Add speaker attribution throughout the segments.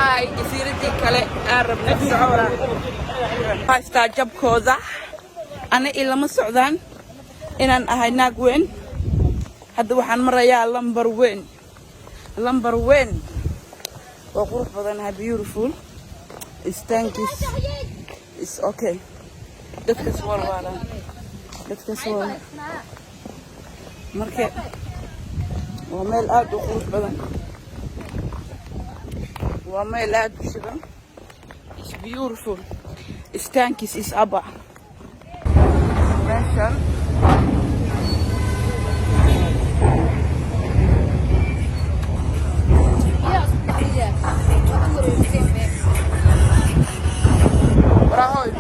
Speaker 1: Ay, jasiiradii kale aan rabnay socora haystaa jabkooda. Ana ilama socdaan inaan ahay naag weyn. Hadda waxaan marayaa lambar weyn, lambar weyn oo qurux badanahay. Beautiful istankis is okay. Dadkas walwaalaan, dadkas wal. Marka waa meel aad u qurux badan, waa meel aad u shidan. Is beautiful istankis is aba meeshan. Warahoy.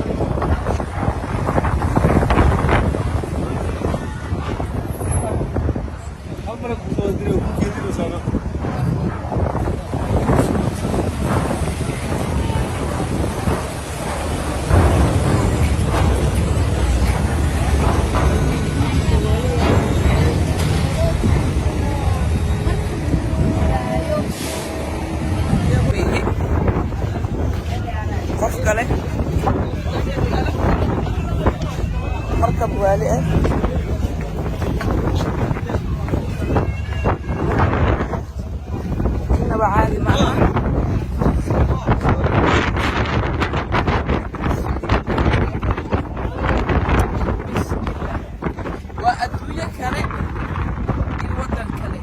Speaker 1: Qof kale markab waali ah. Inaba caadi ma aha. Bismillah. Waa adduunyo kale iyo waddan kale.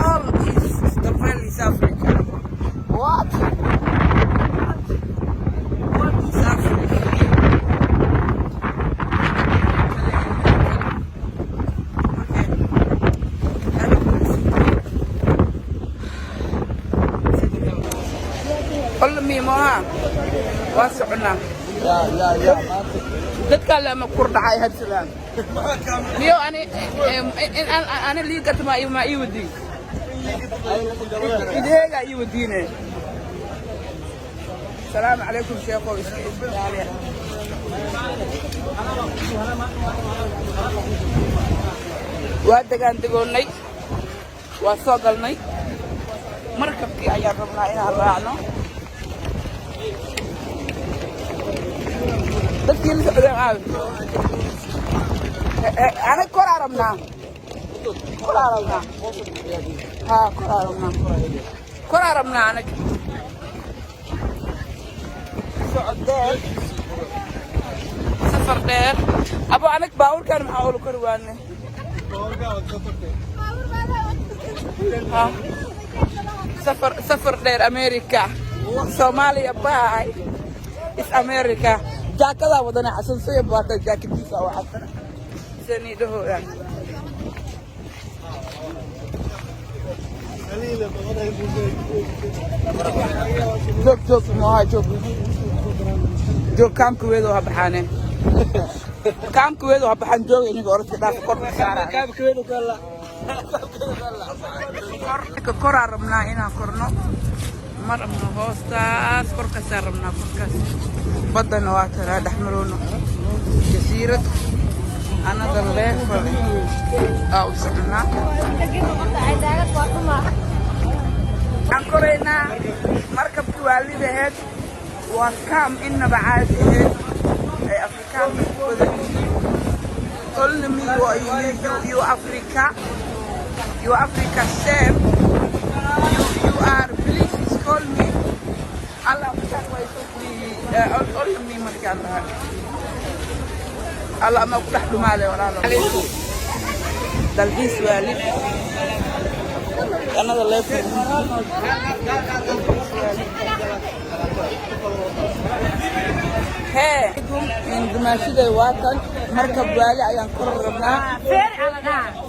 Speaker 1: All is the world is Africa. What is Africa? Okay. Aad u Olla miimoha waa soconaa. Dadkaa lama kordhacay hadsadaan niyo ani ani liigata ma ii wadiin ideega ii wadiine. Salaamu calaykum sheekhow, iska ilaaliya. Waa degaan degoonnay, waa soo galnay. Markabkii ayaan rabnaa inaan raacno. Dadkii la socdeen aawi? Anaga koraa rabnaa, koraa rabnaa, haa, koraa rabnaa, koraa rabnaa anaga. Socod dheer, safar dheer abo. Anag baabuurkan maxaa ula kori waane? Ha, safar, safar dheer. America, Soomaaliya bye is America. Jaakadaa wadana Xasan Soya baata, jaakadiisa oo cad saniidhahooda. Joog, joog mooha, joog, joog. Kaamka weedo ha baxaane, kaamka weedo ha baxaan. Jooga iniga, orodka dhaaf, kor saara. Koraa rabnaa inaan korno, ma rabno hoostaas, korkaasaa rabnaa, korkaas. Baddana waa taraa dhexmaroono jasiirad another level aa u soconaa. Waxaan koraynaa markabkii waalidaheed. Waa kaam inaba caadi aheyd ay Afrikaanka ku badan yihiin. Only me, you, you Africa, you Africa same. You are, please call me. Allah markaan way soo only me markaan dhahay. Allah ama ku dhex dhumaale walaalo. Calaykum. Dalxiis waali. Another level. Dalxiis waali. Hee, dumaashiday waatan. Markab waali ayaan kor rabnaa.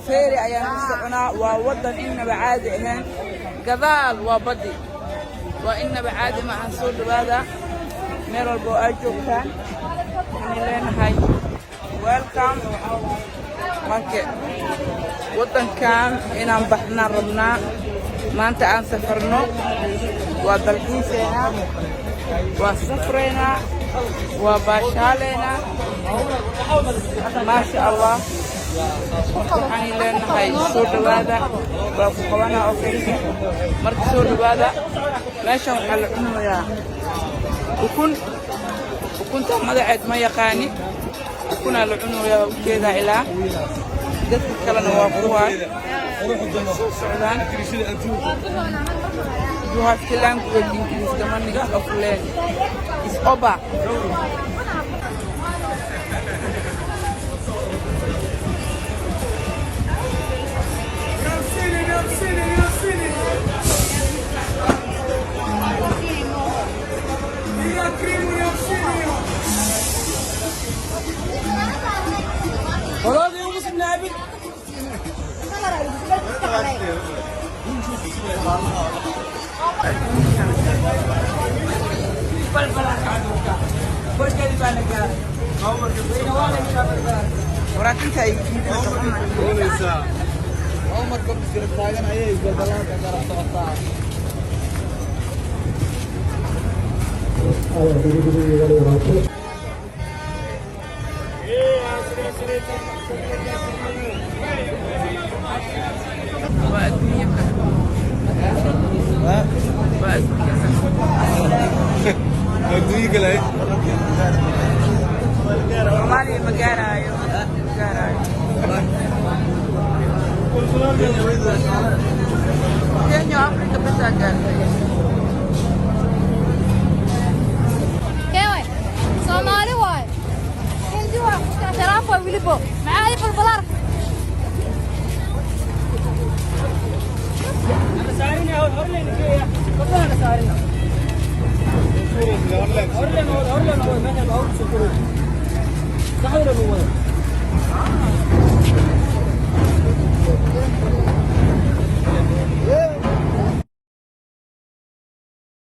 Speaker 1: Ferry ayaan ku soconaa. Waa wadan inaba caadi ahayn. Gadaal waa badi, waa inaba caadi ma ahan. Soo dhawaada meel walba oo aad joogtaan. Waxaan leenahay welcome. Marka waddankan inaan baxnaan rabnaa, maanta aan safarno, waa dalxiiseynaa, waa safraynaa, waa baashaaleynaa. Maasha Allah. Waxaan leenahay soo dhawaada. Waa ku qabanaa, okay. Marka soo dhawaada. Meeshan waxaa la cunayaa ukun. Ukunta magaceed ma yaqaani. Ukunaa la cunayaa, waa ujeedaa. Ilaa dadka kalena waa kuwaan soo socdaan. You have to language English, the money of learn is over. Waraakinta ay.
Speaker 2: Marka isgarab taagan ayay isbedelaanka garab socotaa.
Speaker 1: Waa adduunyo kale, waa adduunyo kale.
Speaker 2: Adduunyo kale.
Speaker 1: Soomaaliya ma gaaraayo, ma gaaraayo. Kenya, Africa basaa gaartay.
Speaker 3: Keeway Soomaali waay, Hindi waay, sharaaf waay, welibo maxaa ii balbalaar.